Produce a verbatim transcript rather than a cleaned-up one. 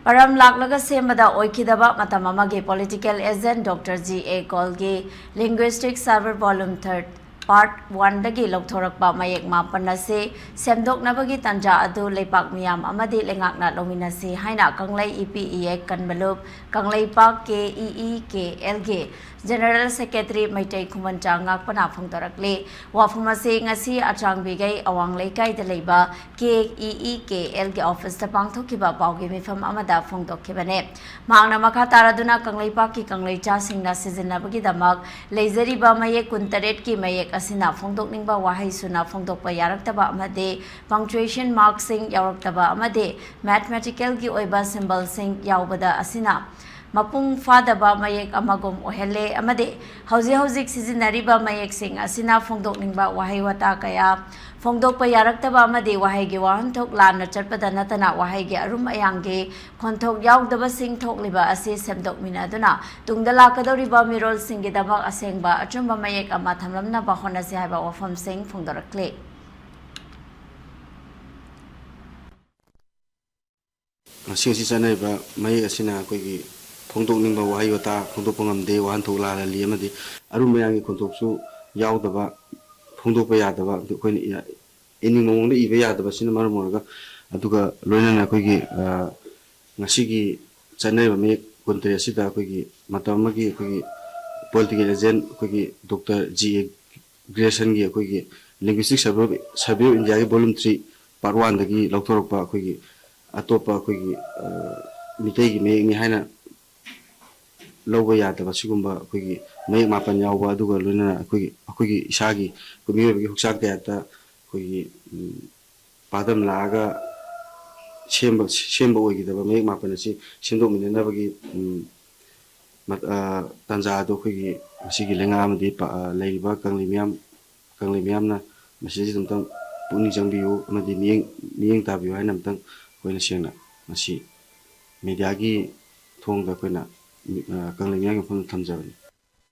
ꯄꯔꯝ ꯂꯥꯛꯂꯒ ꯁꯦꯝꯕꯗ ꯑꯣꯏꯈꯤꯗꯕ ꯃꯇꯝ ꯑꯃꯒꯤ political agent Doctor G A Kaul ꯒꯤ Linguistic Server Volume Third Part One ꯗꯒꯤ ꯂꯧꯊꯣꯔꯛꯄ ꯃꯌꯦꯛ ꯃꯥꯄꯟ ꯑꯁꯤ ꯁꯦꯝꯗꯣꯛꯅꯕꯒꯤ ꯇꯥꯟꯖꯥ ꯑꯗꯨ ꯂꯩꯄꯥꯛ ꯃꯤꯌꯥꯝ ꯑꯃꯗꯤ ꯂꯩꯉꯥꯛꯅ ꯂꯧꯃꯤꯟꯅꯁꯤ ꯍꯥꯏꯅ ꯀꯪꯂꯩ ꯏꯄꯤ ꯏꯌꯦꯛ ꯀꯟꯕꯂꯨꯞ, Kangleipak K E E K L ꯒꯤ General Secretary ꯃꯩꯇꯩ ꯈꯨꯃꯟꯆꯥ ꯉꯥꯛꯄꯅ ꯐꯣꯡꯗꯣꯔꯛꯂꯤ꯫ ꯋꯥꯐꯝ ꯑꯁꯤ ꯉꯁꯤ ꯑꯆꯥꯡꯕꯤꯒꯩ ꯑꯋꯥꯡ ꯂꯩꯀꯥꯏꯗ ꯂꯩꯕ K E E K L ꯒꯤ office ꯇ ꯄꯥꯡꯊꯣꯛꯈꯤꯕ ꯄꯥꯎꯒꯤ ꯃꯤꯐꯝ ꯑꯃꯗ ꯐꯣꯡꯗꯣꯛꯈꯤꯕꯅꯤ꯫ ꯃꯍꯥꯛꯅ ꯃꯈꯥ ꯇꯥꯔꯗꯨꯅ ꯀꯪꯂꯩꯄꯥꯛꯀꯤ ꯀꯪꯂꯩꯆꯥꯁꯤꯡꯅ ꯁꯤꯖꯤꯟꯅꯕꯒꯤꯗꯃꯛ ꯂꯩꯖꯔꯤꯕ ꯃꯌꯦꯛ ꯀꯨꯟꯇꯔꯦꯠꯀꯤ ꯃꯌꯦꯛ ꯑꯁꯤꯅ ꯐꯣꯡꯗꯣꯛꯅꯤꯡꯕ ꯋꯥꯍꯩ ꯁꯨꯅ ꯐꯣꯡꯗꯣꯛꯄ ꯌꯥꯔꯛꯇꯕ ꯑꯃꯗꯤ punctuation mark ꯁꯤꯡ ꯌꯥꯎꯔꯛꯇꯕ ꯑꯃꯗꯤ mathematical ꯒꯤ ꯑꯣꯏꯕ symbol ꯁꯤꯡ ꯌꯥꯎꯕꯗ ꯑꯁꯤꯅ ꯃꯄꯨꯡ ꯐꯥꯗꯕ ꯃꯌꯦꯛ ꯑꯃꯒꯨꯝ ꯑꯣꯏꯍꯜꯂꯦ ꯑꯃꯗꯤ ꯍꯧꯖꯤꯛ ꯍꯧꯖꯤꯛ ꯁꯤꯖꯤꯟꯅꯔꯤꯕ ꯃꯌꯦꯛꯁꯤꯡ ꯑꯁꯤꯅ ꯐꯣꯡꯗꯣꯛꯅꯤꯡꯕ ꯋꯥꯍꯩ ꯋꯥꯇꯥ ꯀꯌꯥ ꯐꯣꯡꯗꯣꯛꯄ ꯌꯥꯔꯛꯇꯕ ꯑꯃꯗꯤ ꯋꯥꯍꯩꯒꯤ ꯋꯥꯍꯟꯊꯣꯛ ꯂꯥꯟꯅ ꯆꯠꯄꯗ ꯅꯠꯇꯅ ꯋꯥꯍꯩꯒꯤ ꯑꯔꯨꯝ ꯑꯌꯥꯡꯒꯤ ꯈꯣꯟꯊꯣꯛ ꯌꯥꯎꯗꯕꯁꯤꯡ ꯊꯣꯛꯂꯤꯕ ꯑꯁꯤ ꯁꯦꯝꯗꯣꯛꯃꯤꯟꯅꯗꯨꯅ ꯇꯨꯡꯗ ꯂꯥꯛꯀꯗꯧꯔꯤꯕ ꯃꯤꯔꯣꯜꯁꯤꯡꯒꯤꯗꯃꯛ ꯑꯁꯦꯡꯕ ꯑꯆꯨꯝꯕ ꯃꯌꯦꯛ ꯑꯃ ꯊꯝꯂꯝꯅꯕ ꯍꯣꯠꯅꯁꯤ ꯍꯥꯏꯕ ꯋꯥꯐꯝꯁꯤꯡ ꯐꯣꯡꯗꯣꯔꯛꯂꯤ꯫ ꯉꯁꯤ ꯉꯁꯤ ꯆꯠꯅꯔꯤꯕ ꯃꯌꯦꯛ ꯑꯁꯤꯅ ꯑꯩꯈꯣꯏꯒꯤ ꯐꯣꯡꯗꯣꯛꯅꯤꯡꯕ ꯋꯥꯍꯩ ꯋꯥꯇꯥ ꯐꯣꯡꯗꯣꯛꯄ ꯉꯝꯗꯦ, ꯋꯥꯍꯟꯊꯣꯛ ꯂꯥꯜꯍꯜꯂꯤ ꯑꯃꯗꯤ ꯑꯔꯨꯝ ꯑꯌꯥꯡꯒꯤ ꯈꯣꯟꯊꯣꯛꯁꯨ ꯌꯥꯎꯗꯕ, ꯐꯣꯡꯗꯣꯛꯄ ꯌꯥꯗꯕ, ꯑꯩꯈꯣꯏꯅ ꯏ-, ꯏꯅꯤꯡꯕ ꯃꯑꯣꯡꯗ ꯏꯕ ꯌꯥꯗꯕ ꯑꯁꯤꯅ ꯃꯔꯝ ꯑꯣꯏꯔꯒ, ꯑꯗꯨꯒ ꯂꯣꯏꯅꯅ ꯑꯩꯈꯣꯏꯒꯤ, ꯑ, ꯉꯁꯤꯒꯤ ꯆꯠꯅꯔꯤꯕ ꯃꯌꯦꯛ ꯀꯨꯟꯇꯔꯦꯠ ꯑꯁꯤꯗ ꯑꯩꯈꯣꯏꯒꯤ ꯃꯇꯝ ꯑꯃꯒꯤ ꯑꯩꯈꯣꯏꯒꯤ political agent ꯑꯩꯈꯣꯏꯒꯤ Doctor G A Grierson ꯒꯤ ꯑꯩꯈꯣꯏꯒꯤ Linguistic Survey, Survey of India ꯒꯤ Volume Three Part One ꯗꯒꯤ ꯂꯧꯊꯣꯔꯛꯄ ꯑꯩꯈꯣꯏꯒꯤ ꯑꯇꯣꯞꯄ ꯑꯩꯈꯣꯏꯒꯤ, ꯑ, ꯃꯤꯇꯩꯒꯤ ꯃꯌꯦꯛꯅꯤ ꯍꯥꯏꯅ ꯂꯧꯕ ꯌꯥꯗꯕ ꯁꯤꯒꯨꯝꯕ ꯑꯩꯈꯣꯏꯒꯤ ꯃꯌꯦꯛ ꯃꯥꯄꯟ ꯌꯥꯎꯕ, ꯑꯗꯨꯒ ꯂꯣꯏꯅꯅ ꯑꯩꯈꯣꯏꯒꯤ, ꯑꯩꯈꯣꯏꯒꯤ ꯏꯁꯥꯒꯤ ꯑꯩꯈꯣꯏ ꯃꯤꯑꯣꯏꯕꯒꯤ ꯍꯛꯆꯥꯡ ꯀꯌꯥꯠꯇ ꯑꯩꯈꯣꯏꯒꯤ, ꯎꯝ, ꯄꯥꯗꯝ ꯂꯥꯛꯑꯒ ꯁꯦꯝꯕ, ꯁꯦꯝꯕ ꯑꯣꯏꯈꯤꯗꯕ ꯃꯌꯦꯛ ꯃꯥꯄꯟ ꯑꯁꯤ ꯁꯦꯝꯗꯣꯛꯃꯤꯟꯅꯅꯕꯒꯤ, ꯎꯝ, ꯃꯠ-, ꯑ, ꯇꯥꯟꯖꯥ ꯑꯗꯨ ꯑꯩꯈꯣꯏꯒꯤ ꯉꯁꯤꯒꯤ ꯂꯩꯉꯥꯛ ꯑꯃꯗꯤ ꯄ-, ꯑ, ꯂꯩꯔꯤꯕ ꯀꯪꯂꯩ ꯃꯤꯌꯥꯝ, ꯀꯪꯂꯩ ꯃꯤꯌꯥꯝꯅ ꯃꯁꯤꯗꯁꯨ ꯑꯃꯨꯛꯇꯪ ꯄꯨꯛꯅꯤꯡ ꯆꯪꯕꯤꯌꯨ ꯑꯃꯗꯤ ꯃꯤꯠꯌꯦꯡ, ꯃꯤꯠꯌꯦꯡ ꯇꯥꯕꯤꯌꯨ ꯍꯥꯏꯅ ꯑꯃꯨꯛꯇꯪ ꯑꯩꯈꯣꯏꯅ ꯁꯦꯡꯅ ꯉꯁꯤ media ꯒꯤ ꯊꯣꯡꯗ ꯑꯩꯈꯣꯏꯅ, ꯑ, ꯀꯪꯂꯩ ꯃꯤꯌꯥꯝꯒꯤ ꯃꯐꯝꯗ ꯊꯝꯖꯕꯅꯤ꯫